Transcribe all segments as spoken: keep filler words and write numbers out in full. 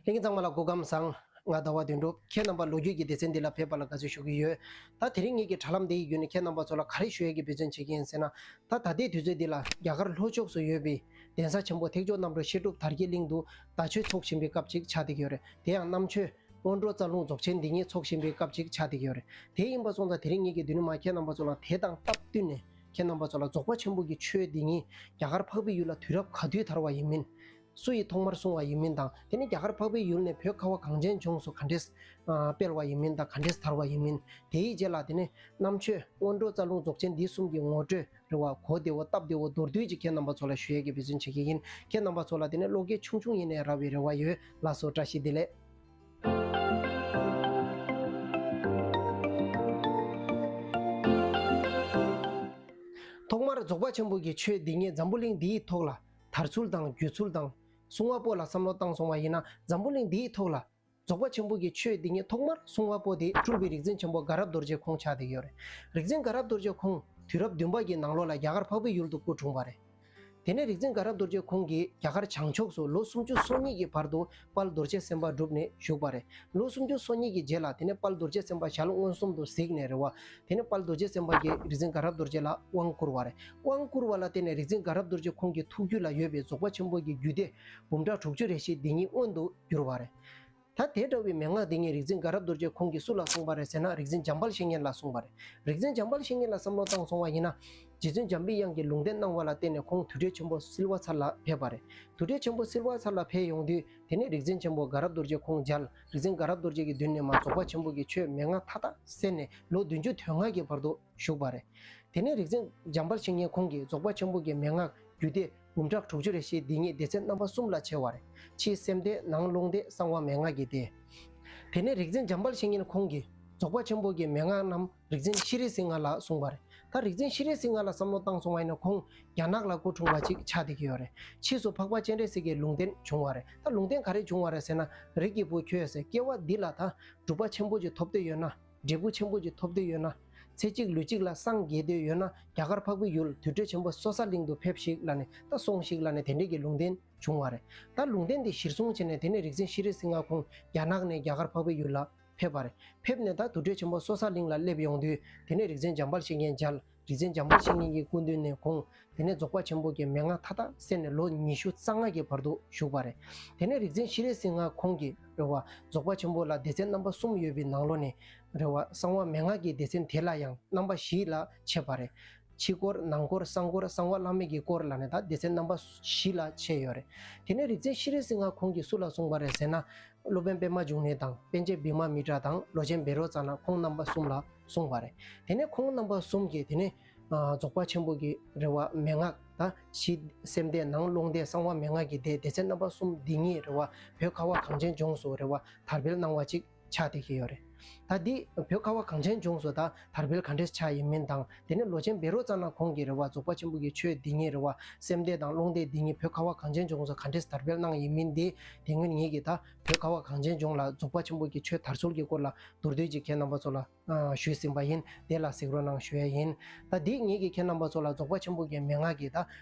ལྷན་རྒྱས་ཚང་མ་ལ་སྐུ་ཁམས་བཟང་། ང་ཟླ་བ་དོན་གྲུབ། ཁྱེད་རྣམ་པ་ལོ་རྒྱུས་ཀྱི་སྡེ་ཚན་འདི་ལ་ཕེབས་པ་ལ་དགའ་བསུ་ཞུ་གི་ཡོད། ད་དེ་རིང་ངེད་ཀྱི་དྲ་ལམ་འདི་ཡི་བརྒྱུད་ནས་ཁྱེད་རྣམ་པ་ཚོ་ལ་ག་རེ་ཞུ་ཡས་ཀྱི་འབད་བརྩོན་བྱེད་ཀྱི་ཡིན་ཟེར་ན། ད་ད་ལྟའི་དུས་ཚོད་འདི་ལ་རྒྱ་གར་ལྷོ་ཕྱོགས་སུ་ཡོད་པའི་གདན་ས་ཆེན་པོ་ཐེག་མཆོག་རྣམ་གྲོལ་བཤད་སྒྲུབ་དར་རྒྱས་གླིང་དུ་ཟླ་མཆོད་འཚོགས་བཞིན་པའི་སྐབས་ཅིག་ཆགས་བསྡད་ཀྱི་ཡོད་རེད། དེ་ཡང་གནམ་མཆོད་སྔོན་འགྲོ་རྩ་རླུང་རྫོགས་ཆེན་འདི་ཉིད་འཚོགས་བཞིན་པའི་སྐབས་ཅིག་ཆགས་བསྡད་ཀྱི་ཡོད་རེད། དེ་ཡིན་པ་སོང་ཙང་དེ་རིང་ངེད་ཀྱི་མདུན་ནས་མར་ཁྱེད་རྣམ་པ་ཚོ་ལ་དེ་དང་སྟབས་བསྟུན་ནས་ཁྱེད་རྣམ་པ་ཚོ་ལ་རྫོགས་པ་ཆེན་པོ་གི་ཆོས་འདི་ཉིད་རྒྱ་གར་འཕགས་པའི་ཡུལ་ལ་དུས་རབས་ག་དུས་དར་བ་ཡིན་མིན། སུ་ཡིས་ཐོག་མར་གསུངས་པ་ཡིན་མིན་དང་། དེ་ནི་རྒྱ་གར་འཕགས་པའི་ཡུལ་ནས་བོད་ཁ་བ་གངས་ཅན་ལྗོངས་སུ་ག་འདྲས་ཨ་སྤེལ་བ་ཡིན་མིན་དང་། ག་འདྲས་དར་བ་ཡིན་མིན། དེའི་རྗེས་ལ་དེ་ནི་གནམ་མཆོད་སྔོན་འགྲོ་རྩ་རླུང་རྫོགས་ཆེན་འདི་གསུམ་གྱི་ངོ་སྤྲོད་རེད་བ། གོ་བདེ་བོ་སྟབས་བདེ་བོ་མདོར་བསྡུས་ཅིག་ཁྱེད་རྣམ་པ་ཚོ་ལ་ཞུ་ཡས་ཀྱི་འབད་བརྩོན་བྱེད་ཀྱི་ཡིན། ཁྱེད་རྣམ་པ་ཚོ་ལ་དེ་ནི་བློ་སྐྱེད་ཆུང་ཆུང་ཡིན་ནའི་རག་པའི་རེ་བ་ཡོད། ལགས་སོ། བཀྲ་ཤིས་བདེ་ལེགས། ཐོག་མར་རྫོགས་པ་ཆེན་པོ་གི་ཆོས་འདི་ཉིད་འཛམ་བུ་གླིང་འདིའི་ཐོག་ལ་དར་ཚུལ་དང་བརྒྱུད་ཚུལ་དང་། གསུང་བ་པོ་ལ་བསམ་བློ་བཏང་སོང་བ་ཡིན་ན། འཛམ་བུ་གླིང་འདིའི་ཐོག་ལ་རྫོགས་པ་ཆེན་པོ་གི་ཆོས་འདི་ཉིད་ཐོག་མར་གསུང་བ་པོ་དེ་སྤྲུལ་པའི་རིག་འཛིན་ཆེན་པོ་དགའ་རབ་རྡོ་རྗེ་ཁོང་ཆགས་བསྡད་ཀྱི་ཡོད་རེད། རིག་འཛིན་དགའ་རབ་རྡོ་རྗེ་ཁོང་དུས་རབས་བདུན་པ་གི་ནང་ལོགས་ལ་རྒྱ་གར་འཕགས་པའི་ཡུལ་དུ་སྐུ་འཁྲུངས་པ་རེད། དེ་ནས་རིག་འཛིན་དགའ་རབ་རྡོ་རྗེ་ཁོང་གིས་རྒྱ་གར་བྱང་ཕྱོགས་སུ་ལོ་སུམ་ཅུ་སོ་གཉིས་ཀྱི་བར་དུ་དཔལ་རྡོ་རྗེ་སེམས་དཔའ་བསྒྲུབས་ནས་བཞུགས་པ་རེད། ལོ་སུམ་ཅུ་སོ་གཉིས་ཀྱི་རྗེས་ལ་དེ་ནས་དཔལ་རྡོ་རྗེ་སེམས་དཔའ་ཞལ་མངོན་སུམ་དུ་གཟིགས་ནས་རེད་བ། དེ་ནས་དཔལ་རྡོ་རྗེ་སེམས་དཔའ་གིས་རིག་འཛིན་དགའ་རབ་རྡོ་རྗེ་ལ་དབང་བསྐུར་བ་རེད། དབང་བསྐུར་བ་ལ་བརྟེན་ནས་རིག་འཛིན་དགའ་རབ་རྡོ་རྗེ་ཁོང་གི་ཐུགས་རྒྱུད་ལ་ཡོད་པའི་རྫོགས་པ་ཆེན་པོ་གི་རྒྱུད་སྡེ་འབུམ་ཕྲག་དྲུག་ཅུ་རེ་བཞི་འདི་ཉིད་མངོན་དུ་གྱུར་བ་རེད། ད་དེ་འདྲ་བའི་མན་ངག་འདི་ཉིད་རིག་འཛིན་དགའ་རབ་རྡོ་རྗེ་ཁོང་གིས་སུ་ལ་གསུངས་པ་རེད་ཟེར་ན། རིག་འཛིན་འཇམ་དཔལ་བཤེས་གཉེན་ལ་གསུངས་པ་རེད། རིག་འཛིན་འཇམ་དཔལ་བཤེས་གཉེན་ལ་བསམ་བློ་བཏང་སོང་བ་ཡིན་ན། རྗེ་བཙུན་འཇམ་པའི་དབྱངས་ཀྱིས་ལུང་བསྟན་གནང་བ་ལ་བརྟེན་ནས་ཁོང་དུར་ཁྲོད་ཆེན་པོ་བསིལ་བ་ཚལ་ལ་ཕེབས་པ་རེད། དུར་ཁྲོད་ཆེན་པོ་བསིལ་བ་ཚལ་ལ་ཕེབས་ཡོང་དུས། དེ་ནས་རིག་འཛིན་ཆེན་པོ་དགའ་རབ་རྡོ་རྗེ་ཁོང་མཇལ། རིག་འཛིན་དགའ་རབ་རྡོ་རྗེ་གི་མདུན་ནས་མར་རྫོགས་པ་ཆེན་པོ་གི་ཆོས་མན་ངག་མཐའ་དག་གསན་ནས་ལོ་བདུན་ཅུ་དོན་ལྔ་གི་བར་དུ་བཞུགས་པ་རེད། དེ་ནས་རིག་འཛིན་འཇམ་དཔལ་བཤེས་གཉེན་ཁོང་གིས་རྫོགས་པ་ཆེན་པོ་གི་མན་ངག་རྒྱུད་སྡེ་འབུམ་ཕྲག་དྲུག་ཅུ་རེ་བཞི་འདི་ཉིད་སྡེ་ཚན་རྣམ་པ་གསུམ་ལ་ཕྱེ་བ་རེད། ཕྱི་སེམས་སྡེ། ནང་རླུང་སྡེ། གསང་བ་མན་ངག་གི་སྡེ། དེ་ནས་རིག་འཛིན་འཇམ་དཔལ་བཤེས་གཉེན་ཁོང་གིས་རྫོགས་པ་ཆེན་པོ་གི་མན་ངག་རྣམས་རིག་འཛིན་ཤྲཱི་སིང་ཧ་ལ་གསུངས་པ་རེད། ད་རིག་འཛིན་ཤྲཱི་སིང་ཧ་ལ་བསམ་བློ་བཏང་སོང་བ་ཡིན་ན། ཁོང་རྒྱ་ནག་ལ་སྐུ་འཁྲུངས་པ་ཅིག་ཆགས་བསྡད་ཀྱི་ཡོད་རེད། ཕྱིས་སུ་འཕགས་པ་སྤྱན་རས་གཟིགས་ཀྱི་ལུང་བསྟན་བྱུང་བ་རེད། ད་ལུང་བསྟན་ག་རེ་བྱུང་བ་རེད་ཟེར་ན། རིགས་ཀྱི་བུ་ཁྱོད་ཟེར། སྐྱེ་བ་འདི་ལ་ད་གྲུབ་པ་ཆེན་པོ་ཅིག་ཐོབ་འདོད་ཡོད་ན། འབྲས་བུ་ཆེན་པོ་ཅིག་ཐོབ་འདོད་ཡོད་ན། ཚེ་གཅིག་ལུས་གཅིག་ལ་སངས་རྒྱས་འདོད་ཡོད་ན། རྒྱ་གར་འཕགས་པའི་ཡུལ་དུར་ཁྲོད་ཆེན་པོ་སོ་ས་གླིང་དུ་ཕེབས་ཤིག་ལབ་ནས། ད་སོང་ཞིག་ལབ་ནས་དེ་འདྲས་ཀྱི་ལུང་བསྟན་བྱུང་བ་རེད། ད་ལུང་བསྟན་འདི་གཞིར་བཟུང་བྱས་ནས། དེ་ནས་རིག་འཛིན་ཤྲཱི་སིང་ཧ་ཁོང་རྒྱ་ནག་ནས་རྒྱ་གར་འཕགས་པའི་ཡུལ་ལ་ཕེབས་པ་རེད། ཕེབས་ནས་ད་དུར་ཁྲོད་ཆེན་པོ་སོ་ས་གླིང་ལ་སླེབས་ཡོང་དུས། དེ་ནས་རིག་འཛིན་འཇམ་དཔལ་བཤེས་གཉེན་མཇལ། རིག་འཛིན་འཇམ་དཔལ་བཤེས་གཉེན་གྱི་སྐུ་མདུན་ནས་ཁོང་དེ་ནས་རྫོགས་པ་ཆེན་པོ་གི་མན་ངག་མཐའ་དག་གསན་ནས་ལོ་ཉི་ཤུ་རྩ་ལྔ་གི་བར་དུ་བཞུགས་པ་རེད། དེ་ནས་རིག་འཛིན་ཤྲཱི་སིང་ཧ་ཁོང་གིས་རེད་བ། རྫོགས་པ་ཆེན་པོ་ལ་སྡེ་ཚན་རྣམ་པ་གསུམ་ཡོད་པའི་ནང་ལོགས་ནས་རེད་བ། གསང་བ་མན་ངག་གི་སྡེ་ཚན་དེ་ལ་ཡང་རྣམ་པ་བཞི་ལ་ཕྱེ་བ་རེད། ཕྱི་སྐོར། ནང་སྐོར། གསང་སྐོར། གསང་བ་བླ་མེད་ཀྱི་སྐོར་ལབ་ནས་ད་སྡེ་ཚན་རྣམ་པ་བཞི་ལ་ཕྱེ་ཡོད་རེད། དེ་ནས་རིག་འཛིན་ཤྲཱི་སིང་ཧ་ཁོང་གིས་སུ་ལ་གསུངས་པ་རེད་ཟེར་ན། སློབ་དཔོན་པདྨ་འབྱུང་གནས་དང་། པཎ་ཆེན་བི་མ་མི་ཏྲ་དང་། ལོ་ཆེན་བཻ་རོ་ཙ་ན། ཁོང་རྣམ་པ་གསུམ་ལ་གསུངས་པ་རེད། དེ་ནས་ཁོང་རྣམ་པ་གསུམ་གྱིས་དེ་ནས་ཨ་རྫོགས་པ་ཆེན་པོ་གི་རེད་བ། མན་ངག་ད་ཕྱི་སེམས་སྡེ། ནང་རླུང་སྡེ། གསང་བ་མན་ངག་གི་སྡེ། སྡེ་ཚན་རྣམ་པ་གསུམ་འདི་ཉིད་རེད་བ། བོད་ཁ་བ་གངས་ཅན་ལྗོངས་སུ་རེད་བ། དར་སྤེལ་གནང་བ་ཅིག་ཆགས་བསྡད་ཀྱི་ཡོད་རེད། ད་འདི་བོད་ཁ་བ་གངས་ཅན་ལྗོངས་སུ་ད་དར་སྤེལ་ག་འདྲས་ཆགས་ཡིན་མིན་དང་། དེ་ནས་ལོ་ཆེན་བཻ་རོ་ཙ་ན་ཁོང་གིས་རེད་བ། རྫོགས་པ་ཆེན་པོ་གི་ཆོས་འདི་ཉིད་རེད་བ། སེམས་སྡེ་དང་རླུང་སྡེ་འདི་ཉིད་བོད་ཁ་བ་གངས་ཅན་ལྗོངས་སུ་ག་འདྲས་དར་སྤེལ་གནང་ཡིན་མིན་འདི། དེ་སྔོན་ངེད་ཀྱིས་ད་བོད་ཁ་བ་གངས་ཅན་ལྗོངས་ལ་རྫོགས་པ་ཆེན་པོ་གི་ཆོས་དར་ཚུལ་གྱི་སྐོར་ལ་མདོར་བསྡུས་ཅིག་ཁྱེད་རྣམ་པ་ཚོ་ལ་ཨ་ཞུས་ཟིན་པ་ཡིན། དེ་ལ་གཟིགས་རོགས་གནང་ཞུ་ཡ་ཡིན། ད་འདི་ངེད་ཀྱིས་ཁྱེད་རྣམ་པ་ཚོ་ལ་རྫོགས་པ་ཆེན་པོ་གི་མན་ངག་གི་ད་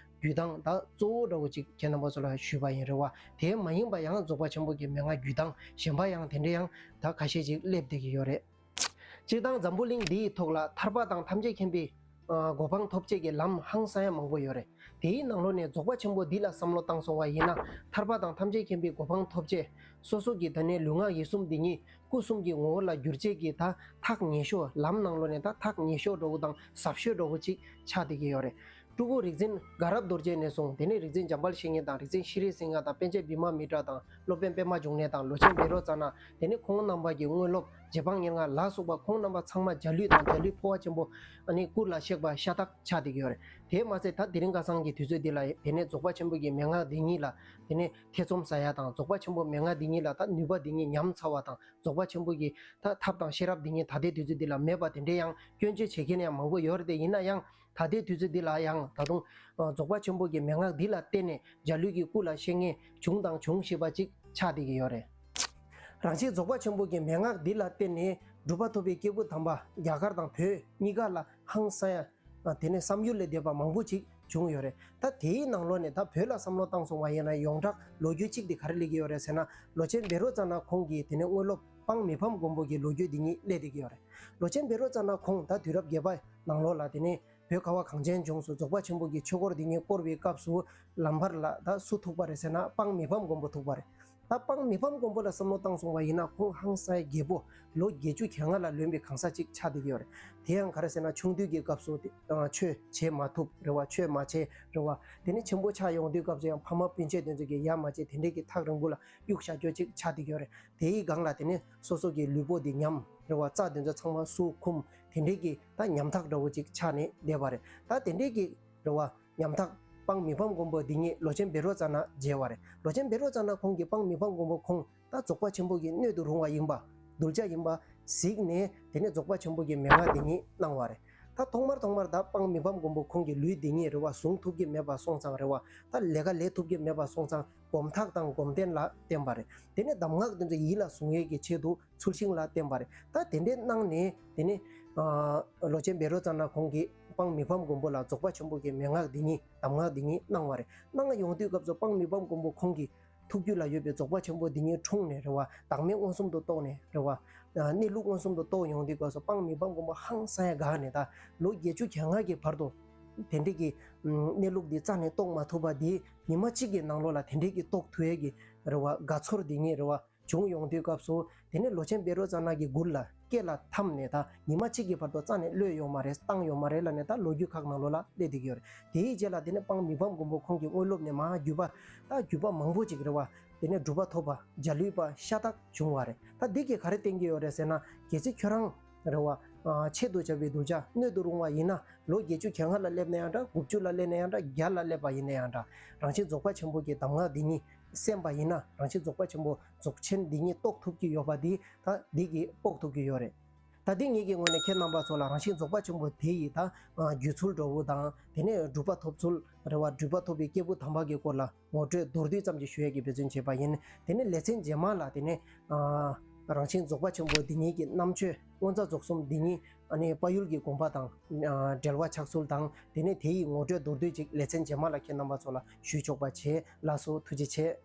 རྒྱུད་སྟངས་ད་གཙོ་བོ་འདྲ་བོ་ཅིག་ཁྱེད་རྣམ་པ་ཚོ་ལ་ཞུས་པ་ཡིན། རེད་བ། དེ་མ་ཡིན་པ་ཡང་རྫོགས་པ་ཆེན་པོ་གི་མན་ངག་རྒྱུད་སྟངས་གཞན་པ་ཡང་དེ་འདྲ་ཡང་ད་ཁ་ཤས་ཅིག་སླེབས་བསྡད་ཀྱི་ཡོད་རེད། སྤྱིར་བཏང་འཛམ་བུ་གླིང་འདིའི་ཐོག་ལ་ཐར་པ་དང་ཐམས་ཅད་མཁྱེན་པའི་ཨ་གོ་འཕང་ཐོབ་བྱེད་ཀྱི་ལམ་ཧང་སང་ཡ་མང་པོ་ཡོད་རེད། དེའི་ནང་ལོགས་ནས་རྫོགས་པ་ཆེན་པོ་འདི་ལ་བསམ་བློ་བཏང་སོང་བ་ཡིན་ན། ཐར་པ་དང་ཐམས་ཅད་མཁྱེན་པའི་གོ་འཕང་ཐོབ་བྱེད། སོ་སོ་གི་ད་ནས་ལུས་ངག་ཡིད་གསུམ་འདི་ཉིད་སྐུ་གསུམ་གྱི་ངོ་བོ་ལ་བསྒྱུར་བྱེད་ཀྱི་ད་ཐག་ཉེ་ཤོས། ལམ་ནང་ལོགས་ནས་ད་ཐག་ཉེ་ཤོས་འདྲ་བོ་དང་ཟབ་ཤོས་འདྲ་བོ་ཅིག་ཆགས་བསྡད་ཀྱི་ཡོད་རེད། སྤྲུལ་སྐུ་རིག་འཛིན་དགའ་རབ་རྡོ་རྗེ་ནས་བཟུང་། དེ་ནས་རིག་འཛིན་འཇམ་དཔལ་བཤེས་གཉེན་དང་། རིག་འཛིན་ཤྲཱི་སིང་ཧ་དང་། པཎ་ཆེན་བི་མ་མི་ཏྲ་དང་། སློབ་དཔོན་པདྨ་འབྱུང་གནས་དང་། ལོ་ཆེན་བཻ་རོ་ཙ་ན། དེ་ནས་ཁོང་རྣམ་པ་གི་དངོས་སློབ་རྗེ་འབངས་ཉེར་ལྔ་ལ་སོགས་པ་ཁོང་རྣམ་པ་ཚང་མ་འཇའ་ལུས་དང་འཇའ་ལུས་འཕོ་བ་ཆེན་པོ་ཨ་ནི་སྐུ་ལ་གཤེགས་པ་ཤ་སྟག་ཆགས་བསྡད་ཀྱི་ཡོད་རེད། དེས་མ་ཚད་ད་དེ་རིང་ཁ་སང་གི་དུས་ཚོད་འདི་ལ་དེ་ནས་རྫོགས་པ་ཆེན་པོ་གི་མན་ངག་འདི་ཉིད་ལ་དེ་ནས་ཐེ་ཚོམ་ཟ་ཡ་དང་། རྫོགས་པ་ཆེན་པོ་མན་ངག་འདི་ཉིད་ལ་ད་ནུས་པ་འདི་ཉིད་ཉམས་ཚར་བ་དང་། རྫོགས་པ་ཆེན་པོ་གི་ད་ཐབས་དང་ཤེས་རབ་འདི་ཉིད་ད་ལྟའི་དུས་ཚོད་འདི་ལ་མེད་པ་དེ་འདྲའི་ཡང་སྐྱོན་བརྗོད་བྱེད་མཁན་ཡང་མང་པོ་ཡོད་རེད། དེ་ཡིན་ན་ཡང་ད་ལྟའི་དུས་ཚོད་འདི་ལ་ཡང་ད་དུང་ཨ་རྫོགས་པ་ཆེན་པོ་གི་མན་ངག་འདི་ལ་བརྟེན་ནས་འཇའ་ལུས་ཀྱི་སྐུ་ལ་གཤེགས་མཁན་བྱུང་དང་འབྱུང་བཞིན་པ་ཅིག་ཆགས་བསྡད་ཀྱི་ཡོད་རེད། རང་བཞིན་རྫོགས་པ་ཆེན་པོ་གི་མན་ངག་འདི་ལ་བརྟེན་ནས་གྲུབ་པ་ཐོབ་པའི་སྐྱེས་བུ་དམ་པ་རྒྱ་གར་དང་བོད་གཉིས་ཀ་ལ་ཧང་སང་ཡ། ཨ་དེ་ནས་བསམ་ཡུལ་ལས་འདས་པ་མང་པོ་ཅིག་ བྱུང་ཡོད་རེད། ད་དེའི་ནང་ལོགས་ནས་ད་བོད་ལ་བསམ་བློ་བཏང་སོང་བ་ཡིན་ན་ཡོངས་གྲགས་ལོ་རྒྱུས་གཅིག་དེ་ག་རེ་སླེབས་ཀྱི་ཡོད་རེད་ཟེར་ན། ལོ་ཆེན་བཻ་རོ་ཙ་ན་ཁོང་གིས་དེ་ནས་དངོས་སློབ་དཔང་མི་ཕམ་མགོན་པོ་གི་ལོ་རྒྱུས་འདི་ཉིད་སླེབས་བསྡད་ཀྱི་ཡོད་རེད། ལོ་ཆེན་བཻ་རོ་ཙ་ན་ཁོང་ད་དུས་རབས་བརྒྱད་པ་ནང་ལོགས་ལ་དེ་ནས་བོད་ཁ་བ་གངས་ཅན་ལྗོངས་སུ་རྫོགས་པ་ཆེན་པོ་གི་ཆོས་འཁོར་འདི་ཉིད་བསྐོར་བའི་སྐབས་སུ་ལམ་བར་ལ་ད་སུ་ཐུག་པ་རེད་ཟེར་ན་དཔང་མི་ཕམ་མགོན་པོ་ཐུག་པ་རེད། ད་དཔང་མི་ཕམ་མགོན་པོ་ལ་བསམ་བློ་བཏང་སོང་བ་ཡིན་ན་ཁོང་ཧང་སངས་རྒྱས་པོ་ལོ་བརྒྱད་ཅུ་གྱ་ལྔ་ལ་ལོན་པའི་གང་ཟག་ཅིག་ཆགས་བསྡད་ཀྱི་ཡོད་རེད། དེ་ཡང་ག་རེ་ཟེར་ན་ཆུང་དུས་ཀྱི་སྐབས་སུ་དེ་ཨ་ཆོས་བྱེད་མ་ཐུབ་རེད་བ། ཆོས་མ་བྱེད་རེད་བ། དེ་ནས་ཆེན་པོ་ཆགས་ཡོང་དུས་སྐབས་སུ་ཡང་ཕ་མ་སྤུན་མཆེད་དེ་ཚོ་གིས་ཡ་མ་བྱེད་དེ་འདྲས་ཀྱི་ཐག་རིང་པོ་ལ་གཡུག་བཞག་རྒྱུ་ཅིག་ཆགས་བསྡད་ཀྱི་ཡོད་རེད། དེའི་སྒང་ལ་དེ་ནས་སོ་སོ་གི་ལུས་པོ་འདི་ཉམས་རེད་བ། རྩ་དེ་ཚོ་ཚང་མ་སུ་འཁུམས་དེ་འདྲས་ཀྱི་ད་ཉམ་ཐག་འདྲ་བོ་ཅིག་ཆགས་ནས་བསྡད་པ་རེད། ད་དེ་འདྲས་ཀྱི་རེད་བ། ཉམ་ཐག་དཔང་མི་ཕམ་མགོན་པོ་འདི་ཉིད་ལོ་ཆེན་བཻ་རོ་ཙ་ན་མཇལ་བ་རེད། ལོ་ཆེན་བཻ་རོ་ཙ་ན་ཁོང་གིས་དཔང་མི་ཕམ་མགོན་པོ་ཁོང་ད་རྫོགས་པ་ཆེན་པོ་གི་སྣོད་དུ་རུང་བ་ཡིན་པ། གདུལ་བྱ་ཡིན་པ་གཟིགས་ནས་དེ་ནས་རྫོགས་པ་ཆེན་པོ་གི་མན་ངག་འདི་ཉིད་གནང་བ་རེད། ད་ཐོག་མར་ཐོག་མར་ད་དཔང་མི་ཕམ་མགོན་པོ་ཁོང་གི་ལུས་འདི་ཉིད་རེད་བ། བཟུང་ཐུབ་ཀྱི་མེད་པ་སོང་ཙང་རེད་བ། ད་ལས་ཀ་ལས་ཐུབ་ཀྱི་མེད་པ་སོང་ཙང་སྒོམ་ཐག་དང་སྒོམ་བརྟན་ལ་བརྟེན་པ་རེད། དེ་ནས་གདམས་ངག་དེ་ཚོ་ཡིད་ལ་བཟུང་ཡས་ཀྱི་ཆེད་དུ་ཚུལ་ཤིང་ལ་བརྟེན་པ་རེད། ད་དེ་འདྲའི་གནང་ནས་དེ་ནས་ཨ་ལོ་ཆེན་བཻ་རོ་ཙ་ན་ཁོང་གིས་དཔང་མི་ཕམ་མགོན་པོ་ལ་རྫོགས་པ་ཆེན་པོ་གི་མན་ངག་འདི་ཉིད་གདམས་ངག་འདི་ཉིད་གནང་བ་རེད། གནང་ཡོང་དུས་སྐབས་སུ་དཔང་མི་ཕམ་མགོན་པོ་ཁོང་གི་ཐུགས་རྒྱུད་ལ་ཡོད་པའི་རྫོགས་པ་ཆེན་པོ་འདི་ཉིད་འཁྲུངས་ནས་རེད་བ། བདག་མེད་མངོན་སུམ་དུ་རྟོགས་ནས་རེད་བ། ཨ་གནས་ལུགས་མངོན་སུམ་དུ་རྟོགས་ཡོང་དུས་སྐབས་སུ་དཔང་མི་ཕམ་མགོན་པོ་ཧང་སངས་ཡ་དགའ་ནས་ད་ལོ་བརྒྱད་ཅུ་གྱ་ལྔ་གི་བར་དུ་དེ་འདྲའི་གི་གནས་ལུགས་འདི་རྩ་ནས་རྟོགས་མ་ཐུབ་པ་འདི་ཉི་མ་གཅིག་གི་ནང་ལོགས་ལ་དེ་འདྲའི་གི་རྟོགས་ཐུབ་ཡས་ཀྱི་རེད་བ། དགའ་ཚོར་འདི་ཉིད་རེད་བ། བྱུང་ཡོང་དུས་སྐབས་སུ་དེ་ནས་ལོ་ཆེན་བཻ་རོ་ཙ་ན་གི་མགུལ་ལ་སྐེ་ལ་འཐམས་ནས་ད་ཉི་མ་གཅིག་གི་བར་དུ་རྩ་ནས་གློད་ཡོད་མ་རེད། བཏང་ཡོད་མ་རེད་ལབ་ནས་ད་ལོ་རྒྱུས་ཁག་ནང་ལོགས་ལ་སླེབས་བསྡད་ཀྱི་ཡོད་རེད། དེའི་རྗེས་ལ་དེ་ནས་དཔང་མི་ཕམ་མགོན་པོ་ཁོང་གི་དངོས་སློབ་ནས་མ་བརྒྱུད་པ་ད་བརྒྱུད་པ་མང་པོ་ཅིག་རེད་བ། དེ་ནས་གྲུབ་པ་ཐོབ་པ་འཇའ་ལུས་པ་ཤ་སྟག་བྱུང་བ་རེད། ད་འདི་གིས་ག་རེ་བསྟན་གྱི་ཡོད་རེད་ཟེར་ན་གལ་སྲིད་ཁྱོད་རང་རེད་བ། ཆེད་དུ་བྱ་བའི་གདུལ་བྱ་སྣོད་དུ་རུང་བ་ཡིན་ན་ལོ་བརྒྱད་ཅུ་གྱ་ལྔ་ལ་སླེབས་ན་ཡང་འདྲ། དགུ་བཅུ་ལ་སླེབས་ན་ཡང་འདྲ། བརྒྱ་ལ་སླེབས་པ་ཡིན་ན་ཡང་འདྲ། རང་བཞིན་རྫོགས་པ་ཆེན་པོ་གི་གདམས་ངག་འདི་ཉིད་གསན་པ་ཡིན་ན་རང་བཞིན་རྫོགས་པ་ཆེན་པོ་རྫོགས་ཆེན་འདི་ཉིད་རྟོགས་ཐུབ་ཀྱི་ཡོད་པ་འདི་ད་འདི་གིས་དཔོག་ཐུབ་ཀྱི་ཡོད་རེད། ད་འདི་ངེད་ཀྱི་ངོས་ནས་ཁྱེད་རྣམ་པ་ཚོ་ལ་རང་བཞིན་རྫོགས་པ་ཆེན་པོ་དེ་ཡི་ད་བརྒྱུད་ཚུལ་འདྲ་བོ་དང་དེ་ནས་སྒྲུབ་པ་ཐོབ་ཚུལ་རེད་བ། སྒྲུབ་པ་ཐོབ་པའི་སྐྱེས་བུ་དམ་པ་གི་སྐོར་ལ་ངོ་སྤྲོད་མདོར་བསྡུས་ཙམ་ཞིག་ཞུ་ཡས་ཀྱི་འབད་བརྩོན་བྱས་པ་ཡིན། དེ་ནས་ལེ་ཚན་རྗེས་མ་ལ་དེ་ནས་རང་བཞིན་རྫོགས་པ་ཆེན་པོ་འདི་ཉིད་ཀྱི་རྣམ་དཔྱོད་དབང་རྩ་རྫོགས་གསུམ་འདི་ཉིད་ཨ་ནི་དཔལ་ཡུལ་གྱི་དགོངས་པ་དང་འབྲེལ་བ་ཆགས་ཚུལ་དང་དེ་ནས་དེ་ཡི་ངོ་སྤྲོད་མདོར་བསྡུས་ཅིག་ལེ་ཚན་རྗེས་མ་ལ་ཁྱེད་རྣམ་པ་ཚོ་ལ་ཞུས་ཆོག་པ་བྱེད། ལགས་སོ། ཐུགས་རྗེ་ཆེ།